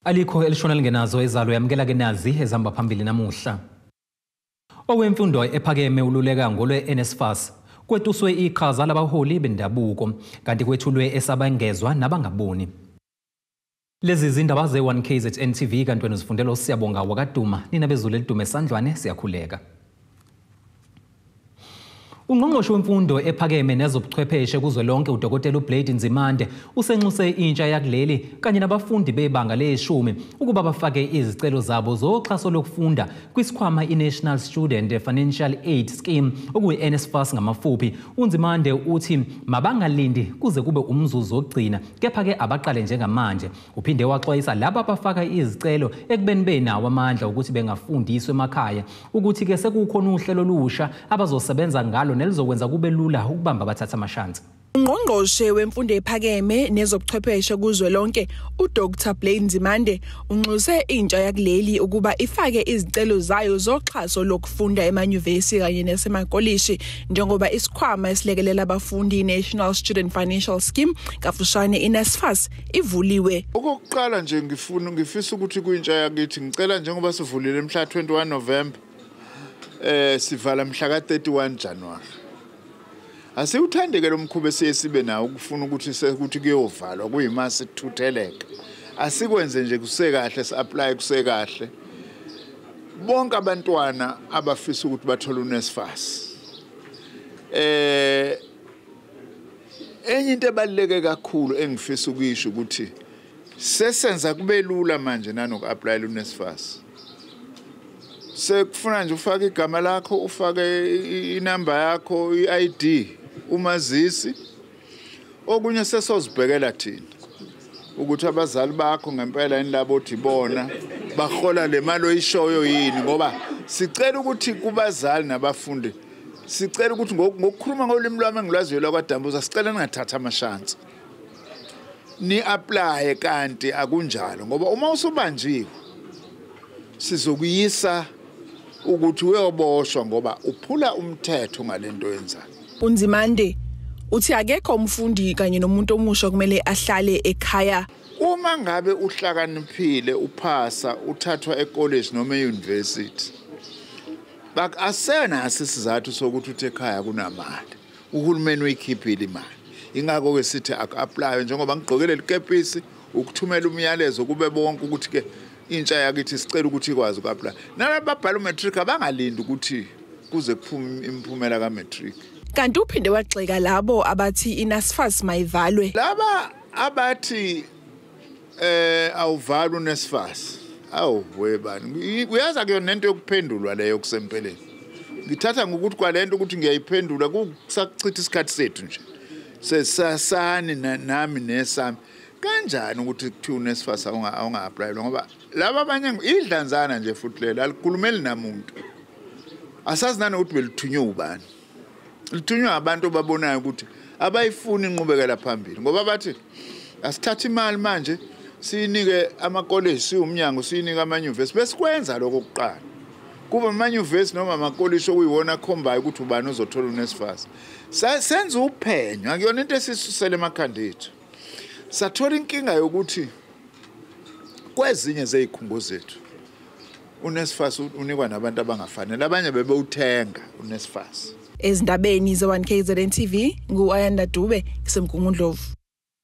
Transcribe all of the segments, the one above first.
Alikho elishona lingenazo ezalo yamukela ke nazi ezihamba phambili namuhla. Owemfundo ephakeme ululeka ngolwe NSFAS kwetuswe iqhaza labaholi bendabuko kanti kwethulwe esabangezwa nabangaboni. Lezi zindaba ze-1 KZN TV kanti wena uzifundela uSiyabonga wakaduma nina bezulu elidume sandlwane siyakhuleka. Ungqongqoshe wemfundo ephakeme nezobuchwepheshe kuzwelonke uDokotela uBlade Nzimande usenxuse intsha yakuleli kanye nabafundi bebanga leshumi ukuba bafake izicelo zabo zoxhaso lokufunda kwisikhwama iNational Student Financial Aid Scheme okuyi-NSFAS ngamafuphi. UNzimande uthi mabangalindi kuze kube umzuzu wokugcina kepha-ke abaqale njengamanje. Uphinde waxwayisa laba abafaka izicelo ekubeni benawo amandla ukuthi bengafundiswa emakhaya ukuthi-ke sekukhona uhlelo olusha abazosebenza ngalo nelizokwenza kube lula ukubamba abathatha amashansi. Ungqongqoshe wemfundo ephakeme nezobuchwepheshe kuzwelonke uDr Blade Nzimande unxuse intsha yakuleli ukuba ifake izicelo zayo zoxhaso lokufunda emanyuvesi kanye nasemakolishi njengoba isikhwama esilekelela abafundi iNational Student Financial Scheme kafushane iNSFAS ivuliwe. Okokuqala nje ngifisa ukuthi kwintsha yakithi ngicela njengoba sivulile mhla 21 November sivala mhla ka 31 January. Asiwuthandeke lo mkhuba esiye sibe nawo ukufuna ukuthi sekuthi kuyovalwa kuyimasi kuthutheleka. Asikwenze nje kusekahle si-apply kusekahle. Bonke abantwana abafisa ukuthi bathole uNSFAS. Enye into ebaluleke kakhulu engifisa ukuyisho ukuthi sesenza kube lula manje nanoku-apply uNSFAS. Sekufuna nje ufake igama lakho, ufake inamba yakho, i-ID, umazisi. Okunye sesozibhekela thina ukuthi abazali bakho ngempela yini labo othi bona bahola le mali oyishoyo yini, ngoba sicela ukuthi kubazali nabafundi sicela ukuthi ngokukhuluma ngolimi lwami engilwaziyo lwakwaDambuza sicela ningathatha amashansi ni-apply kanti akunjalo, ngoba uma usubanjiwe sizokuyisa ukuthi uyoboshwa ngoba uphula umthetho ngalento yenzayo. UNzimande uthi akekho umfundi kanye nomuntu omusha kumele ahlale ekhaya. Uma ngabe uhlakaniphile uphasa uthathwa ecollege noma e-university, asenaso isizathu sokuthi uthi ekhaya kunamali. Uhulumeni uyikhiphile imali. Ingakho-ke sithi aku-apply njengoba ngigqokele likepisi ukuthumela umyalezo kube bonke ukuthi ke intsha yakithi sicela ukuthi ikwazi uku-apply. Nalaba babhala umatric abangalindi ukuthi kuze kuphume imiphumela ka-matric. Kanti uphinde wagxeka labo abathi iNSFAS mayivalwe. Laba abathi awuvalwe uNSFAS. Awu webani. Uyaza kuyona nento yokuphendulwa leyo kusempeleni. Ngithatha ngokuthi kwalento ukuthi ngiyayiphendula kusakuchitha isikhathi sethu nje. Sesasani nami nesami. Kanjani ukuthi kuthiwa uNSFAS awunga-apply ngoba laba abanye idlanzana nje futhi lelo alikhulumeli namuntu. Asazi nanokuthi belithunywe ubani. Lithunywe abantu ababonayo ukuthi abayifuni inqubekela phambili ngoba bathi asithathe imali manje siyinike amakoleji siwumnyango siyinike amanyuvesi besikwenza lokho kuqala. Kuba amanyuvesi noma amakoleji okuyiwona akhombayo ukuthi ubani ozothola uNSFAS. Senza uphenyo akuyona into esisusele emakhanda ethu. Sathola inkinga yokuthi kwezinye zezikhungo zethu uNSFAS unikwa nabantu abangafanele, abanye bebewuthenga uNSFAS. Ezindabeni ze-1 KZN TV ngu-Ayanda Dube kuseMgungundlovu.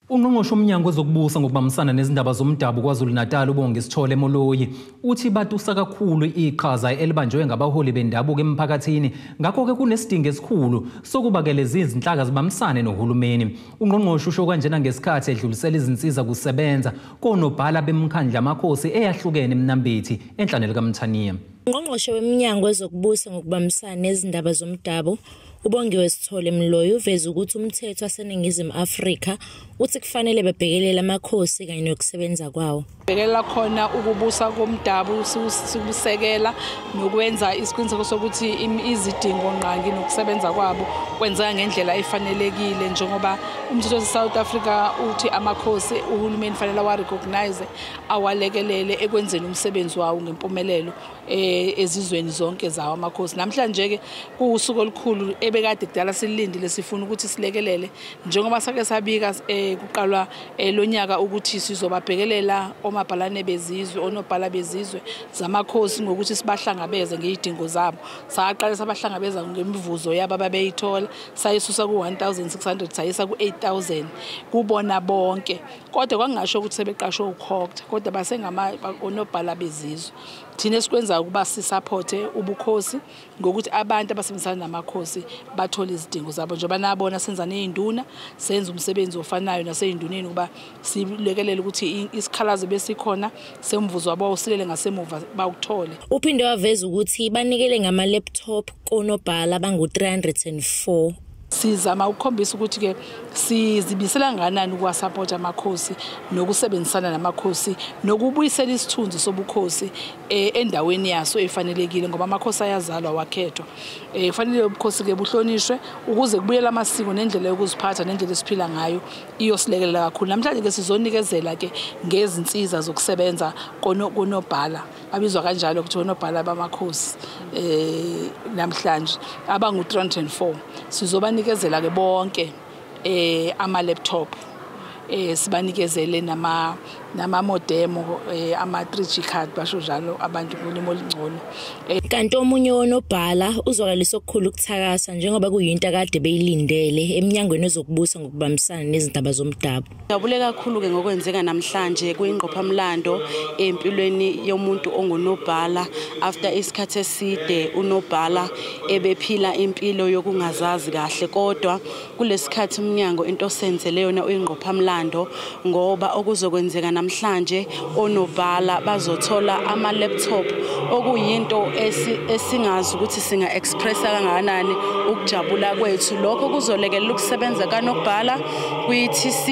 Ungqongqoshe womnyango wezokubusa ngokubambisana nezindaba zomdabu KwaZulu-Natal uBongi Sithole Moloi uthi batusa kakhulu iqhaza elibanjwe ngabaholi bendabuko emphakathini, ngakho-ke kunesidingo esikhulu sokuba ke lezi zinhlaka zibambisane nohulumeni. Ungqongqoshe usho kanjena ngesikhathi edlulisela izinsiza kusebenza konobhala bemkhandla amakhosi eyahlukene eMnambithi enhlane likaMthaniya. Ungqongqoshe wemnyango wezokubusa ngokubambisana nezindaba zomdabu uBongiwe Sithole Mloyi uveze ukuthi umthetho waseNingizimu Afrika uthi kufanele babhekelele amakhosi kanye nokusebenza kwawo. Bhekelela khona ukubusa komdabu sikusekela nokwenza isiqiniseko sokuthi izidingo ngqangi nokusebenza kwabo kwenzeka ngendlela efanelekile, njengoba umthetho waseSouth Africa uthi amakhosi uhulumeni fanele awa-recognize awalekelele ekwenzeni umsebenzi wawo ngempumelelo ezizweni zonke zawo amakhosi. Namhlanje ke kuwusuku olukhulu ebekade kudala silindile, sifuna ukuthi silekelele njengoba sake sabika kuqalwa lonyaka ukuthi sizobabhekelela omabhalane bezizwe, onobhala bezizwe zamakhosi ngokuthi sibahlangabeze ngezidingo zabo. Saqala sabahlangabeza ngemivuzo yabo ababeyithola, sayisusa ku-1600 sayisa ku-8000 kubona bonke. Kodwa kwangasho ukuthi sebeqashwe uCogta, kodwa basengama onobhala bezizwe. Thina esikwenza ukuba sisupporte ubukhosi ngokuthi abantu abasebenzisana namakhosi bathole izidingo zabo. Njengoba nabona senza nezinduna, senza umsebenzi ofanayo naseyinduneni ukuba silekelele ukuthi isikhalazo besikhona semvuzo wabo usilele ngasemuva bawuthole. Uphinde waveza ukuthi banikele ngama laptop konobhala bangu 304. Sizama ukukhombisa ukuthi ke sizibisela kangakanani ukuwasupport amakhosi nokusebenzisana namakhosi nokubuyisela isithunzi sobukhosi endaweni yaso efanelekile, ngoba amakhosi ayazalwa wakhethwa. Kufanele ubukhosi ke buhlonishwe ukuze kubuyele amasiko nendlela yokuziphatha nendlela esiphila ngayo iyosilekelela kakhulu. Namhlanje ke sizonikezela ke ngezinsiza zokusebenza konobhala, abizwa kanjalo ukuthi onobhala bamakhosi namhlanje abangu 304. Sizobanikezela ke bonke ama laptop, sibanikezele nama modem, ama 3G card basho njalo abantu ngolimo olungcono. Kanti omunye wonobhala uzwakalisa okukhulu ukuthakasa njengoba kuyinto akade beyilindele eminyangweni ezokubusa ngokubambisana nezindaba zomdabu. Ngijabule kakhulu ke ngokwenzeka namhlanje, kuyingqophamlando empilweni yomuntu ongunobhala. After isikhathi eside unobhala ebephila impilo yokungazazi kahle, kodwa kulesikhathi umnyango into osenzele yona uyingqophamlando, ngoba okuzokwenzeka namhlanje onobhala bazothola ama laptop, okuyinto esingazi ukuthi singa expressa kangakanani ukujabula kwethu. Lokho kuzolekelela ukusebenza kanobhala kwi-TC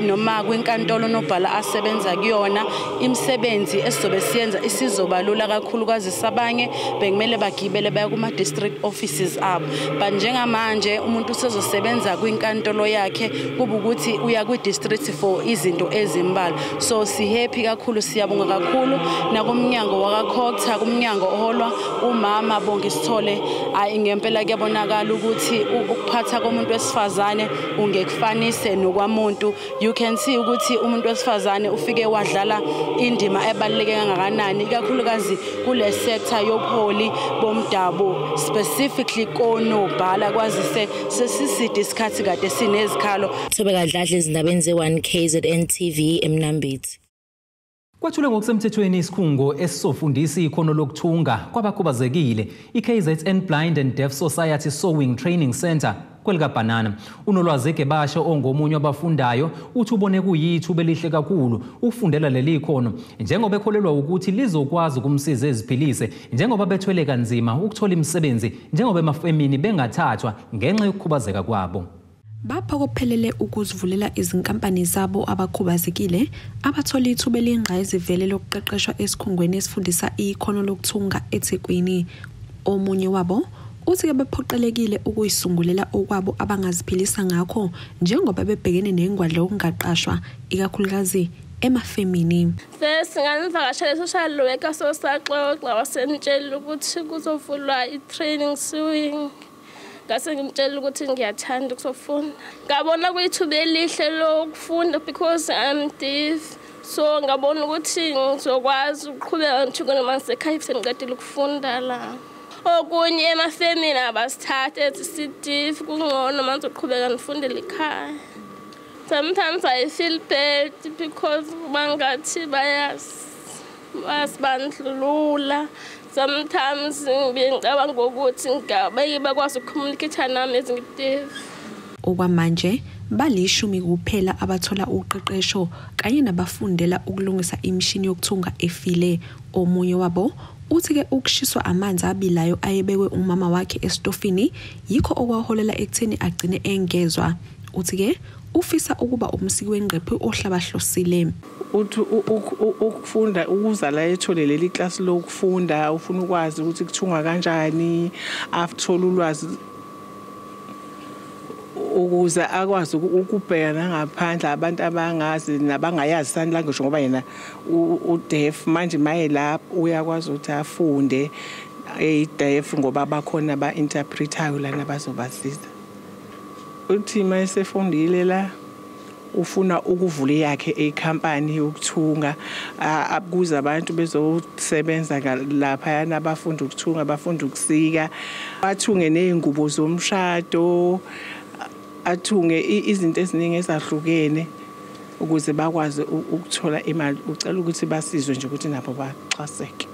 noma kwinkantolo nobhala asebenza kuyona. Imisebenzi esizobe siyenza isizobalula kakhulu kwazisa abanye bekumele bagibele baya kuma district offices abo, but njengamanje umuntu usezosebenza kwinkantolo yakhe, kuba ukuthi uya kwi-district for izinto ezimbalwa. So si happy kakhulu, siyabonga kakhulu nakumnyango wakaCogta, kumnyango oholwa umama Bongi Sithole. Ayi ngempela kuyabonakala ukuthi ukuphatha komuntu wesifazane ungekufanise nokwamuntu. You can see ukuthi umuntu wesifazane ufike wadlala indima ebaluleke kangakanani, ikakhulukazi kule sector yobuholi bomdabu, specifically konobhala, kwazise sesiside isikhathi kade sinezikhalo. Thobeka Dladla ezindabeni ze-1 KZN TV eMnambithi. Kwethulwe ngokusemthethweni isikhungo esizofundisa ikhono lokuthunga kwabakhubazekile, i-KZN Blind and Deaf Society Sewing Training Center kwelikaBhanana. Unolwazi Gebashe ongomunye wabafundayo uthi ubone kuyithuba elihle kakhulu ukufundela leli khono, njengoba ekholelwa ukuthi lizokwazi ukumsiza eziphilise, njengoba bethwele kanzima ukuthola imisebenzi, njengoba emafemini bengathathwa ngenxa yokukhubazeka kwabo. Baphokophelele ukuzivulela izinkampani zabo abakhubazekile abathola ithuba elingqayizivele lokuqeqeshwa esikhungweni esifundisa ikhono lokuthunga eThekwini. Omunye wabo uthi ke bephoqelekile ukuyisungulela okwabo abangaziphilisa ngakho, njengoba bebhekene nengwadla yokungaqashwa ikakhulukazi emafemini. First ngangivakashele social worker, so saxoxa wasentshela ukuthi kuzovulwa i-training sewing. Ngase ngimtshela ukuthi ngiyathanda ukuzofunda. Ngabona kuyithuba elihle lokufunda because I'm deaf. So ngabona ukuthi ngizokwazi ukuqhubeka ngithuke noma ngisekhaya sengiqedile ukufunda la. Okunye emafemini abasithathe ethi si-deaf, kungcono manje uqhubeka ngifundele ekhaya. Sometimes I feel bad because bangathi bayasibandlulula. Sometimes ngicabanga ukuthi ngabeke bakwazi ukucommunicate nami ezingideaf. Okwamanje balishumi kuphela abathola uqeqesho kanye nabafundela ukulungisa imishini yokuthunga efile. Omunye wabo uthi ke ukushiswa amanzi abilayo ayebekwe umama wakhe esitofini yikho okwaholela ekutheni agcine engezwa. Uthi ke ufisa ukuba umsiki wengqephu ohlabahlosile. Uthi ukufunda ukuza la ethole leli class lokufunda, ufuna ukwazi ukuthi kuthungwa kanjani, athola ulwazi ukuze akwazi ukubheka nangaphandle abantu abangazi nabangayazi sign language, ngoba yena u-deaf manje maye lapho uyakwazi ukuthi afunde eyi-deaf ngoba bakhona ba-interpretayo lana bazobasiza. Uthi mayesefundile la Ufuna ukuvula yakhe ikhampani yokuthunga, akuze abantu bezosebenza lapha abafunda ukuthunga, abafunda ukusika, bathunge nezingubo zomshado, athunge izinto eziningi ezahlukene ukuze bakwazi ukuthola imali. Ucela ukuthi basizwe nje ukuthi nabo baxhaseke.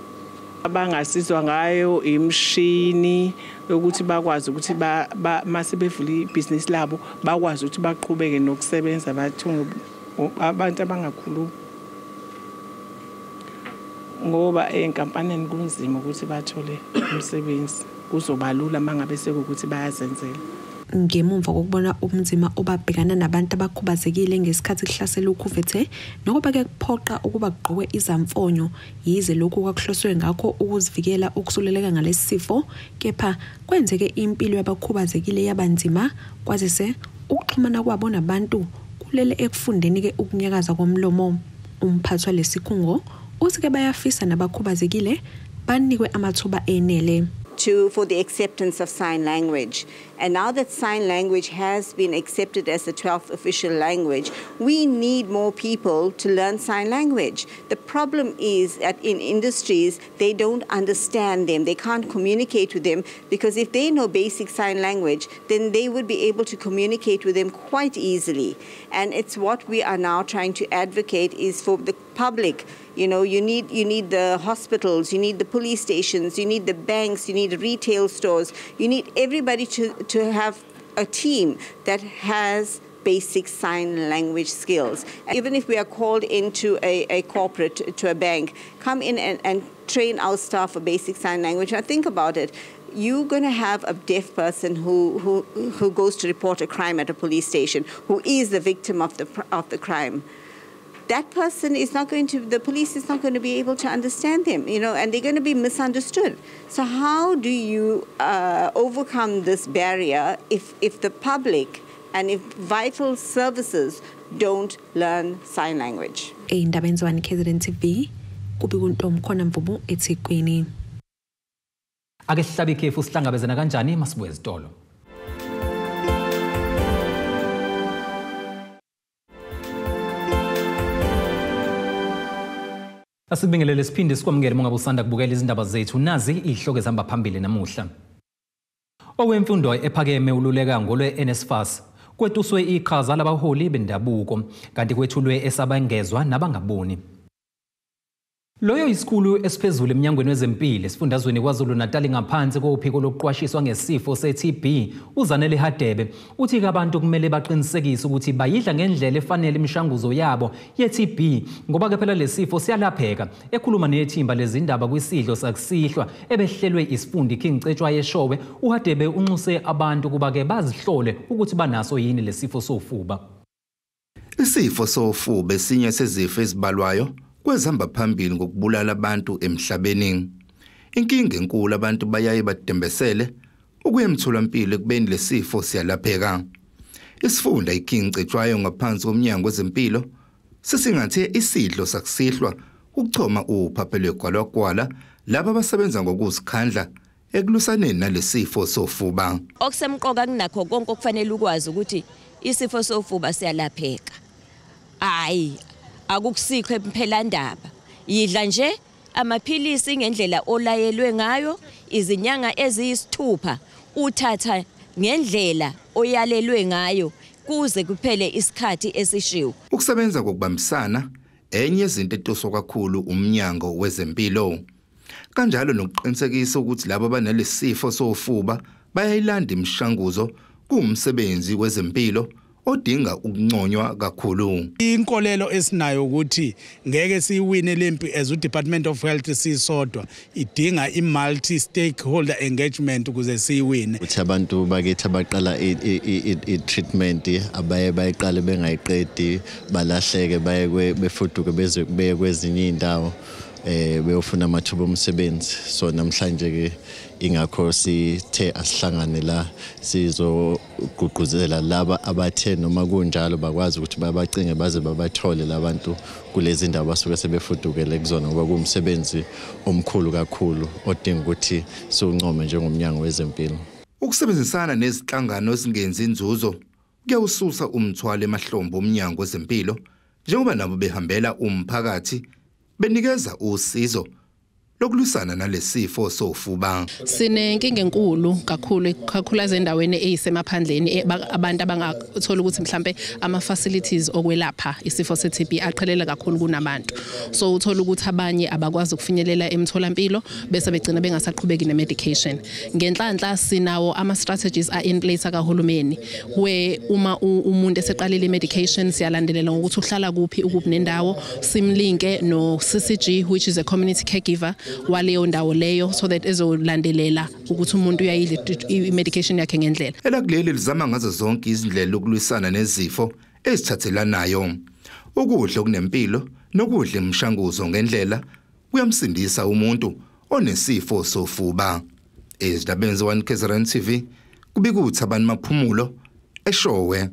Abangasizwa ngayo imishini yokuthi bakwazi ukuthi mase bevula ibhizinisi labo bakwazi ukuthi baqhubeke nokusebenza, bathunge abantu abangakhulumi, ngoba enkampanini kunzima ukuthi bathole umsebenzi. Kuzoba lula mangabe sekukuthi bayazenzela. Ngemuva kokubona ubunzima obabhekana nabantu abakhubazekile ngesikhathi kuhlasela ukhuvethe, nokuba-ke kuphoqa ukuba kugqokwe izamfonyo, yize lokhu kwakuhloswe ngakho ukuzivikela ukusuleleka ngalesi sifo, kepha kwenzeke impilo yabakhubazekile yabanzima, kwazise ukuxhumana kwabo nabantu kulele ekufundeni-ke ukunyakaza komlomo. Umphathi walesikhungo uthi-ke bayafisa nabakhubazekile banikwe amathuba enele. For the acceptance of sign language. And now that sign language has been accepted as the 12th official language, we need more people to learn sign language. The problem is that in industries, they don't understand them. They can't communicate with them, because if they know basic sign language, then they would be able to communicate with them quite easily. And it's what we are now trying to advocate is for the public. You know, you need the hospitals, you need the police stations, you need the banks, you need retail stores, you need everybody to have a team that has basic sign language skills. Even if we are called into a corporate, to a bank, come in and train our staff for basic sign language. Now think about it. You're going to have a deaf person who goes to report a crime at a police station, who is the victim of the crime. That person is not going to, the police is not going to be able to understand them, you know, and they're going to be misunderstood. So how do you overcome this barrier if the public and if vital services don't learn sign language? Eyindabeni zwane KZN TV, kubika uNtomkhona Mvubu eThekwini. Ake sihlabe ikhefu, sihlangabezana kanjani masibuye ezitolo. Asibingelele siphinde sikwamukele mongabe usanda kubukela izindaba zethu. Nazi izihloko ezihamba phambili namuhla. Owemfundo ephakeme ululeka ngolwe-NSFAS kwetuswe iqhaza labaholi bendabuko, kanti kwethulwe esabangezwa nabangaboni. Loyo isikhulu esiphezulu emnyangweni wezempilo esifundazweni KwaZulu-Natal ngaphansi kophiko lokuqwashiswa ngesifo se-TB uZanele Hadebe uthi abantu kumele baqinisekise ukuthi bayidla ngendlela efanele imishanguzo yabo ye-TB, ngoba ke phela lesifo siyalapheka. Ekhuluma nethimba lezindaba kwisidlo sakusihlwa ebehlelwe isifundi King Cetshwayo eShowe, uHadebe unxuse abantu kuba ke bazihlole ukuthi banaso yini lesifo sofuba. Isifo sofuba esinye sezifo ezibalwayo kwezihamba phambili ngokubulala abantu emhlabeni. Inkinga enkulu abantu bayaye badembesele ukuya emtholampilo ekubeni lesifo siyalapheka. Isifunda iKing Cetshwayo ngaphansi komnyango wezempilo sesingathe isidlo sakusihlwa ukuchoma uphaphe lwegwalagwala laba abasebenza ngokuzikhandla ekulusaneni nalesifo sofuba. Okusemqoka kunakho konke okufanele ukwazi ukuthi isifo sofuba siyalapheka. Hayi, akukusikho phela ndaba. Yidla nje amaphilisi ngendlela olayelwe ngayo izinyanga eziyisithupha, uthatha ngendlela oyalelwe ngayo kuze kuphele isikhathi esishiwo. Ukusebenza ngokubambisana enye izinto etuswa kakhulu umnyango wezempilo, kanjalo nokuqinisekisa ukuthi labo abanalesifo sofuba bayayilanda imishanguzo kuwumsebenzi wezempilo odinga ukunconywa kakhulu. Inkolelo esinayo ukuthi ngeke siyiwine lempi as uDepartment of Health sisodwa, idinga i-multi stakeholder engagement ukuze siyiwine. Uthi abantu bakithi abaqala i-treatment abaye bayiqale bengayiqedi, balahleke baye befuduke beze beye kwezinye indawo beyofuna amathuba omsebenzi. So namhlanje ke ingakho sithe asihlangane la sizogqugquzela laba abathe noma kunjalo bakwazi ukuthi babacinge baze babathole labantu kulezi ndawo basuke sebefudukele kuzona, ngoba kuwumsebenzi omkhulu kakhulu odinga ukuthi siwuncome njengomnyango wezempilo. Ukusebenzisana nezinhlangano ezingenzi inzuzo Kuyawususa umthwalo emahlombe omnyango wezempilo njengoba nabo behambela umphakathi benikeza usizo lokulwisana nalesifo sofuba. Sinenkinga enkulu kakhulu kakhulukazi endaweni eyisemaphandleni, abantu abangathola ukuthi mhlambe ama facilities okwelapha isifo se-TB aqhelela kakhulu kunabantu. So uthola ukuthi abanye abakwazi ukufinyelela emtholampilo bese begcina bengasaqhubeki ne-medication. Ngenhlanhla sinawo ama strategies are in place akahulumeni where uma umuntu eseqalile i-medication siyalandelela ngokuthi uhlala kuphi, ukuphi nendawo, simlinke no CCG, which is a community caregiver waleyo ndawo leyo, so that ezolandelela ukuthi umuntu uyayidla i-medication yakhe ngendlela. Elakuleli lizama ngazo zonke izindlela ukulwisana nezifo ezithathelanayo. Ukudla okunempilo nokudla imishanguzo ngendlela kuyamsindisa umuntu onesifo sofuba. Ezindabeni ze-1 KZN TV kubika uThabani Maphumulo eShowe.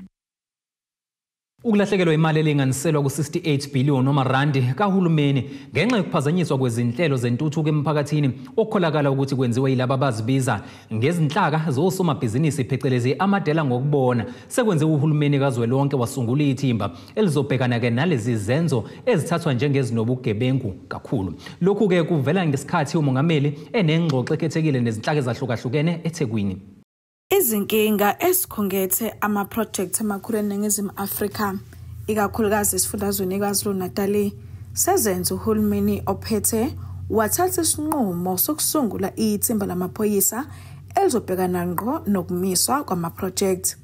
Ukulahlekelwa imali elinganiselwa ku-68 billion amarandi kahulumeni ngenxa yokuphazanyiswa kwezinhlelo zentuthuko emphakathini okukholakala ukuthi kwenziwe yilaba abazibiza ngezinhlaka zosomabhizinisi phecelezi amadela ngokubona, sekwenziwe uhulumeni kazwelonke wasungula ithimba elizobhekana-ke nalezi zenzo ezithathwa njengezinobugebengu kakhulu. Lokhu-ke kuvela ngesikhathi umongameli enengxoxo ekhethekile nezinhlaka ezahlukahlukene eThekwini. Izinkinga esikhungethe ama-project amakhulu eNingizimu Afrika, ikakhulukazi esifundazweni KwaZulu-Natal, sezenze uhulumeni ophethe wathatha isinqumo sokusungula ithimba lamaphoyisa elizobhekana ngqo nokumiswa kwama-project.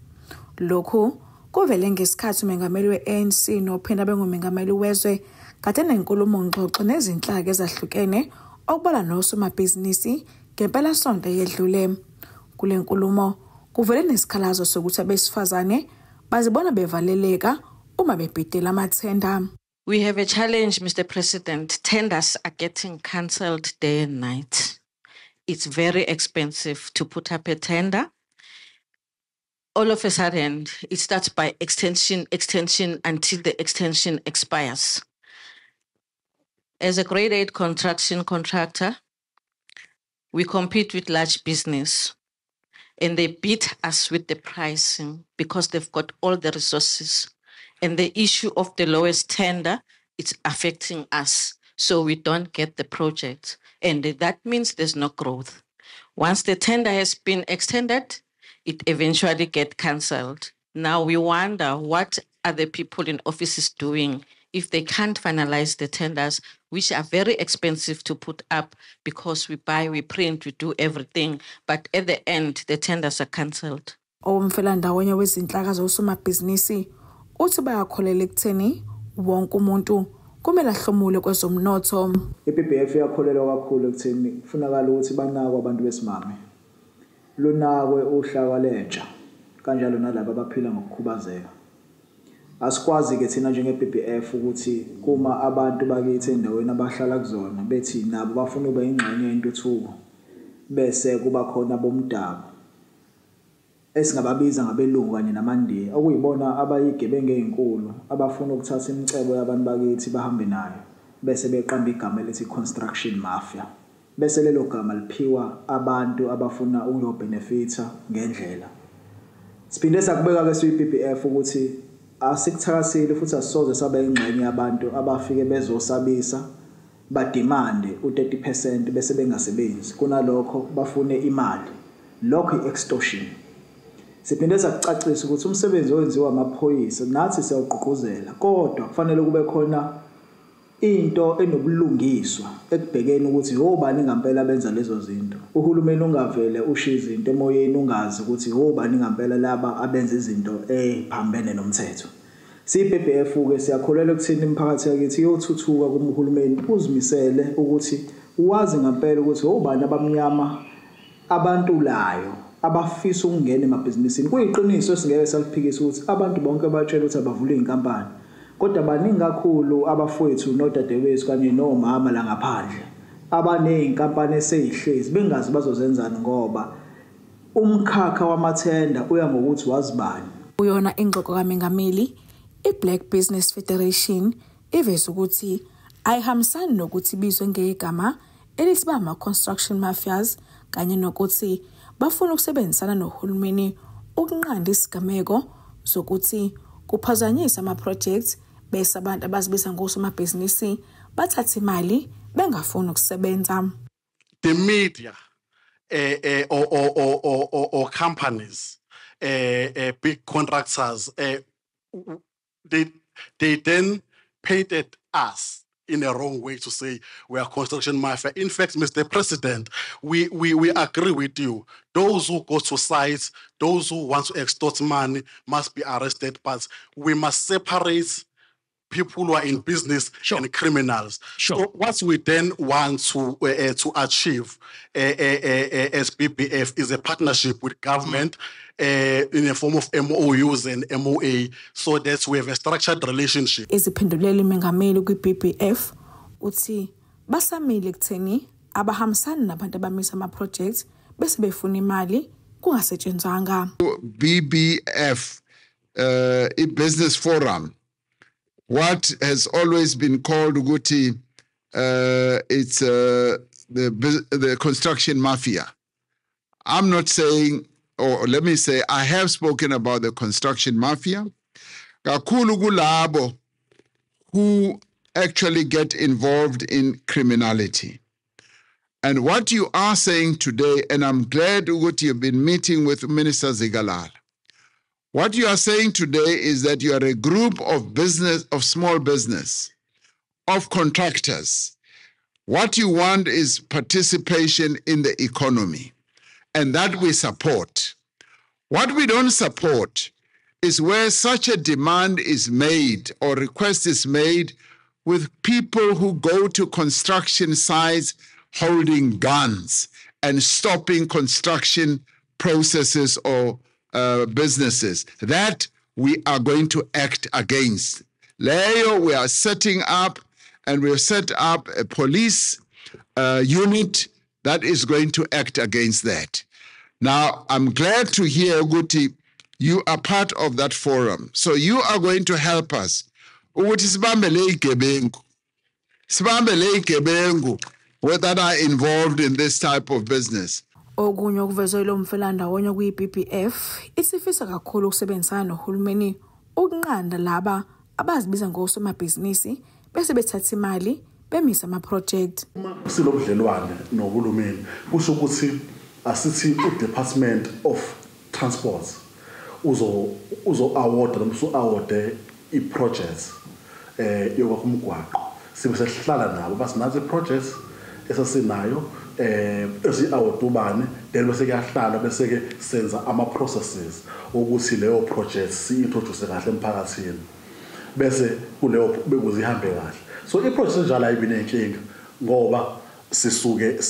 Lokhu kuvele ngesikhathi umengameli we-ANC nophinda bengumengameli wezwe kade nenkulumo ngxoxo nezinhlaka ezahlukene okubalwa nosomabhizinisi ngempelasonto eyedlule. Kule nkulumo kuvele nesikhalazo sokuthi abesifazane bazibona bevaleleka uma bebhidela amathenda. We have a challenge, Mr. President. Tenders are getting cancelled day and night. It's very expensive to put up a tender. All of a sudden, it starts by extension, extension, until the extension expires. As a grade 8 construction contractor, we compete with large business, and they beat us with the pricing because they've got all the resources. And the issue of the lowest tender, it's affecting us, so we don't get the project. And that means there's no growth. Once the tender has been extended, it eventually gets cancelled. Now we wonder what are the people in offices doing if they can't finalize the tenders, which are very expensive to put up because we buy, we print, we do everything. But at the end, the tenders are cancelled. Owomfelandawonye wezinhlaka zosomabhizinisi uthi bayakholela ekutheni wonke umuntu kumele ahlomule kwezomnotho. I-BBF iyakholelwa kakhulu ekutheni kufunakala ukuthi banakwe abantu besimame, lunakwe uhlaka lentsha kanjalo nalabo abaphila ngokukhubazeka. Asikwazi-ke thina njenge-BBF ukuthi kuma abantu bakithi endaweni abahlala kuzona bethi nabo bafuna ukuba ingxenye yentuthuko, bese kuba khona bomdabu esingababiza ngabelungu kanye namaNdiya, okuyibona abayigebengu ezinkulu abafuna ukuthatha imicebo yabantu bakithi bahambe nayo, bese beqamba igama elithi construction mafia, bese lelo gama liphiwa abantu abafuna ukuyobhenefitha ngendlela. Siphinde sakubeka-ke siyi-BBF ukuthi asikuthakasile futhi asisoze sabe ingxenye yabantu abafike bezosabisa badimande u-30% bese bengasebenzi, kunalokho bafune imali. Lokho i-extortion. Siphinde sakucacisa ukuthi umsebenzi owenziwa amaphoyisa nathi siyawugqugquzela, kodwa kufanele kube khona into enobulungiswa ekubhekeni ukuthi obani ngempela benza lezo zinto. Uhulumeni ungavele ushiye izinto emoyeni ungazi ukuthi obani ngempela laba abenza izinto eziphambene nomthetho. Siyi-BBF-ke siyakholelwa ekutheni imiphakathi yakithi iyothuthuka kuma uhulumeni uzimisele ukuthi wazi ngempela ukuthi obani abamnyama abantulayo abafisa ukungena emabhizinisini. Kuyiqiniso esingeke saliphikisa ukuthi abantu bonke batshela ukuthi abavule iy'nkampani, kodwa baningi kakhulu abafowethu nodadewethu kanye nomama la ngaphandle abaney'nkampani eseyihlezi bengazi bazozenzani ngoba umkhakha wamathenda uya ngokuthi wazibani. Kuyona ingxoxo kaMengameli, i-Black Business Federation iveza ukuthi ayihambisani nokuthi ibizwe ngegama elithi bama-construction mafias kanye nokuthi bafuna ukusebenzisana nohulumeni ukunqanda isigameko zokuthi kuphazanyiswa ama-projects bese abantu abazibiza ngosomabhizinisi bathatha imali bengafuni ukusebenza. The media or companies, big contractors, they then painted us in a wrong way to say we are construction mafia. In fact, Mr. President, we agree with you. Those who go to sites, those who want to extort money must be arrested, but we must separate people who are in business and criminals. Sure. So what we then want to achieve as BBF is a partnership with government in the form of MOUs and MOA, so that we have a structured relationship. Eziphendulela umengameli kwi-BBF uthi basamile ekutheni abahambisani nabantu abamisa ama-projects bese befuna imali kungasetshenzwanga. BBF, i-Business Forum, what has always been called ukuthi it's the construction mafia. I'm not saying, or let me say, I have spoken about the construction mafia. Kakhulu kulabo who actually get involved in criminality. And what you are saying today, and I'm glad ukuthi you've been meeting with Minister Zikalala. What you are saying today is that you are a group of business, of small business, of contractors. What you want is participation in the economy, and that we support. What we don't support is where such a demand is made or request is made with people who go to construction sites holding guns and stopping construction processes or businesses. That we are going to act against. Leyo, we are setting up, and we have set up a police unit that is going to act against that. Now, I'm glad to hear, Guti, you are part of that forum. So you are going to help us. Ukuthi sibambe le igebengu. Sibambe le igebengu that are involved in this type of business. Okunye okuvezwe lo mfelandawonye kwi-BBF isifisa kakhulu ukusebenzisana nohulumeni ukunqanda laba abazibiza ngosomabhizinisi bese bethatha imali bemisa ama-project. Uma sinobudlelwane nohulumeni kusho ukuthi asithi u-Department of Transport uzo award noma usu-award i-projects yokwakha umgwaqo, sibe sesihlala nabo basinazo i-projects esasinayo esi-awardubane, then bese kuyahlala bese ke senza ama-processes ukuthi leyo project si-introduce kahle emphakathini bese kuleyo bekuze ihambe kahle. So i-project enjalo ayibi nenkinga ngoba sisuke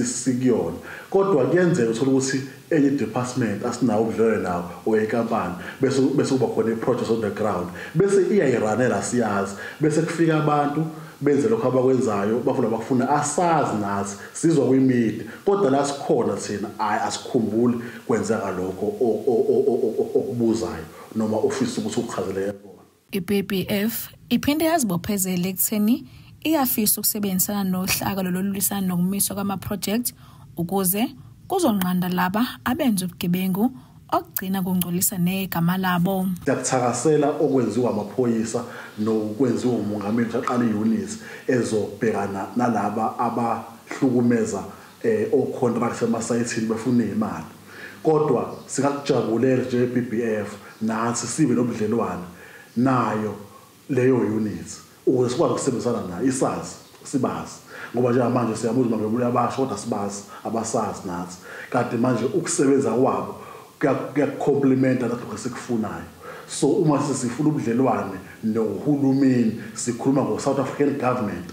sikuyona, kodwa kuyenzeka uthola ukuthi enye department asinawo ubudlelwane nawo or inkampani bese kuba khona i-project on the ground bese iyayiranela siyazi, bese kufika abantu benze lokho abakwenzayo bafuna bakufuna asazi nathi sizwa kwi-media, kodwa la sikhona thina hayi asikhumbuli kwenzeka lokho okubuzayo noma ofisa ukuthi ukuchazeleke khona. I-BBF iphinde yazibophezela ekutheni iyafisa ukusebenzisana nohlaka lolulwisana nokumiswa kwama-project ukuze kuzonqanda laba abenza ubugebengu okugcina kungcolisa negama labo. Siyakuthakasela okwenziwa amaphoyisa nokwenziwa umongameli aqala i-unit ezobhekana nalaba abahlukumeza o-contract emasayithini befuna imali, kodwa singakujabulela nje-BBF nathi sibe nobudlelwane nayo leyo unit ukuze sikwazi ukusebenzisana nayo isazi sibazi, ngoba njengamanje siyabuzwa ngebuya abasha kodwa sibazi abasazi nathi, kanti manje ukusebenza kwabo kuyacomplementa lokho esikufunayo. So uma sesifuna ubudlelwane nohulumeni sikhuluma ngo-South African government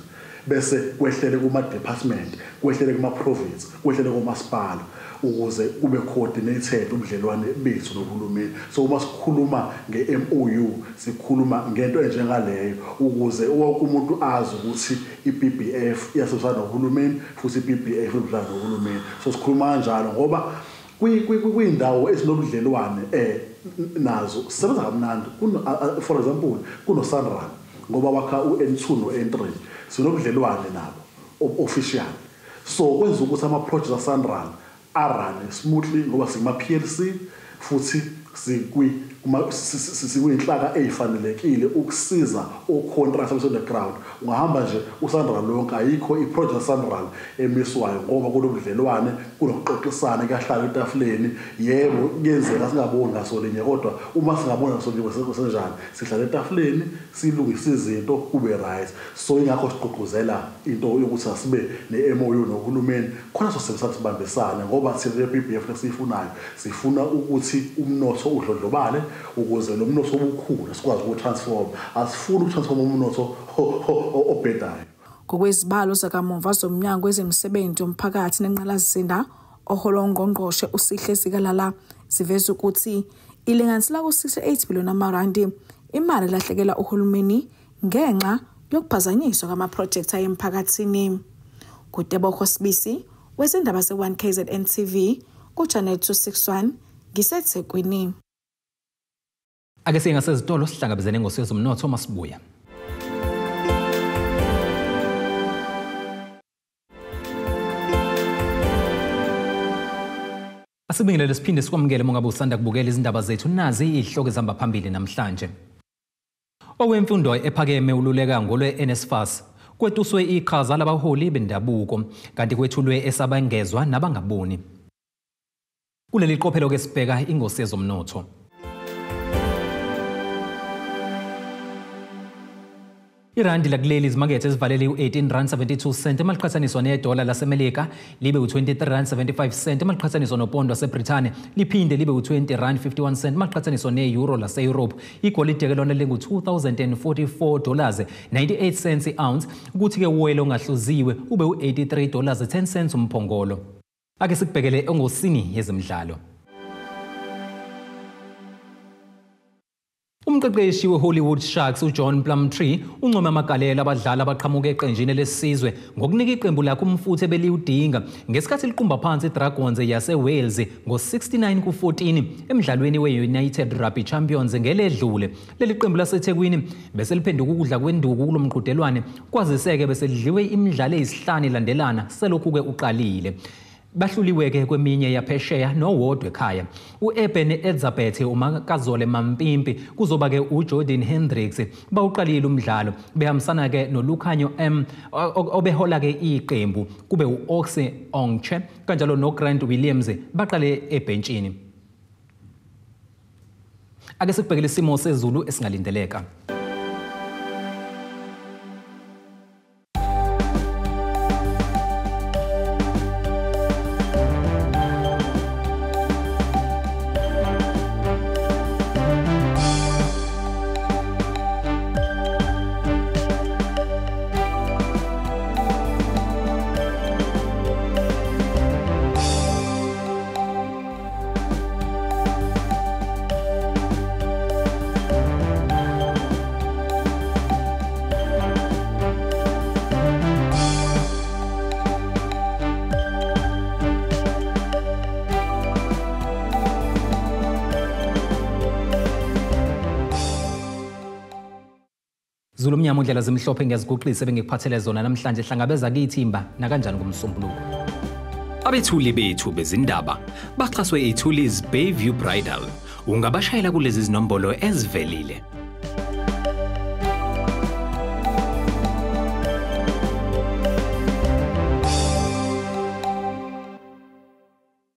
bese kwehlele kuma-department, kwehlele kuma-province, kwehlele komasipala ukuze kube coordinated ubudlelwane bethu nohulumeni. So uma sikhuluma nge-MOU sikhuluma ngento enjengaleyo ukuze wonke umuntu azi ukuthi i-BBF iyasebenzisana nohulumeni futhi i-BBF inobudlelwane nohulumeni. So sikhuluma kanjalo ngoba kwiyindawo esinobudlelwane nazo sisebenza kamnandi. For example, kuno-SANRAL ngoba wakha u-N2 no-N3 sinobudlelwane nabo official, so kwenza ukuthi ama-projects aSANRAL arane smoothly ngoba singama-PLC Futhi sikwinhlaka ezifanelekile ukusiza ocontractors on the ground. Ungahamba nje uSANRAL lonke, ayikho iproject SANRAL emiswayo ngoba kunobudlelwane, kunokuxoxisana, kuyahlala etafuleni. Yebo, kuyenzeka singaboni ngasolinye, kodwa uma singabona ngasolinye kusenjani, sihlala etafuleni silungise izinto kube right. So ingakho sigqugquzela into yokuthi asibe ne-MOU nohulumeni khona sosebenzisana sibambisane, ngoba thina le-BBF lesiyifunayo sifuna ukuthi umnotho udlondlobale ukuze lo mnotho obukhulu sikwazi ukutransform. Asifuni ukutransform umnotho obhedayo. Ngokwezibalo zakamuva zomnyango wezemisebenzi yomphakathi nenqalasizinda oholwa ungqongqoshe uSihle Zikalala ziveza ukuthi ilinganisela ku-68 billion amarandi imali elahlekela uhulumeni ngenxa yokuphazanyiswa kwamaprojekthi ayemphakathini. Kutebogo Sibisi wezindaba ze-1 KZN TV ku-Channel 261 ngiseThekwini. Ake siye ngasezitolo sihlangabezene ngosezomnotho masibuya. Asibingelele siphinde sikwamukele mongabe usanda kubukela izindaba zethu. Nazi izihloko ezihamba phambili namhlanje. Owemfundo ephakeme ululeka ngolwe-NSFAS. Kwetuswe iqhaza labaholi bendabuko kanti kwethulwe esabangezwa nabangaboni. Kuleli qophelo ke sibheka ingosi yezomnotho. Irandi lakuleli izimakethe ezivalele u-18 rand 72 cent emaliqhathaniswa nedola laseMelika, libe u-23 rand 75 cent emaliqhathaniswa nopondo waseBrithani, liphinde libe u-20 rand 51 cent emaliqhathaniswa ne-euro lase-Europe. Igolide-ke lona lingu-$2044 98 cents i-ounce, kuthi-ke uwoyela ongahluziwe ube u-$83 10 cents umphongolo. Ake sikubhekele engosini yezemidlalo. Umqeqeshi we-Hollywood Sharks uJohn Plumtree uncome amagalelo abadlali abaqhamuka eqenjini lesizwe ngokunika iqembu lakhe umfutho ebeliwudinga ngesikhathi liqumba phansi iDragons yase-Wales ngo-69 ku-14 emdlalweni we-United Rugby Champions ngeledlule. Leli qembu laseThekwini bese liphenduka ukudla kwenduku kulo mqhudelwane, kwazise-ke bese lidliwe imidlalo eyisihlanu ilandelana selokhu-ke uqalile. Bahluliwe-ke kweminye yaphesheya nowodwa ekhaya. U-Eben Etzebeth, uMakazole Mapimpi, kuzoba-ke uJordan Hendricks bawuqalile umdlalo behambisana-ke noLukhanyo M obehola-ke iqembu, kube u-Ox Nché kanjalo noGrant Williams baqale ebhentshini. Ake sikubhekele isimo sezulu esingalindeleka. Zulu mnyama undlela zimhlophe ngiyaziguqisa bengikuphathele zona namhlanje. Hlangabeza kithimba nakanjani kumsombuluko. Abethuli bethu bezindaba baxhaswe iThulis Bayview Bridal. Ungabashayela kulezi zinombolo ezivelile.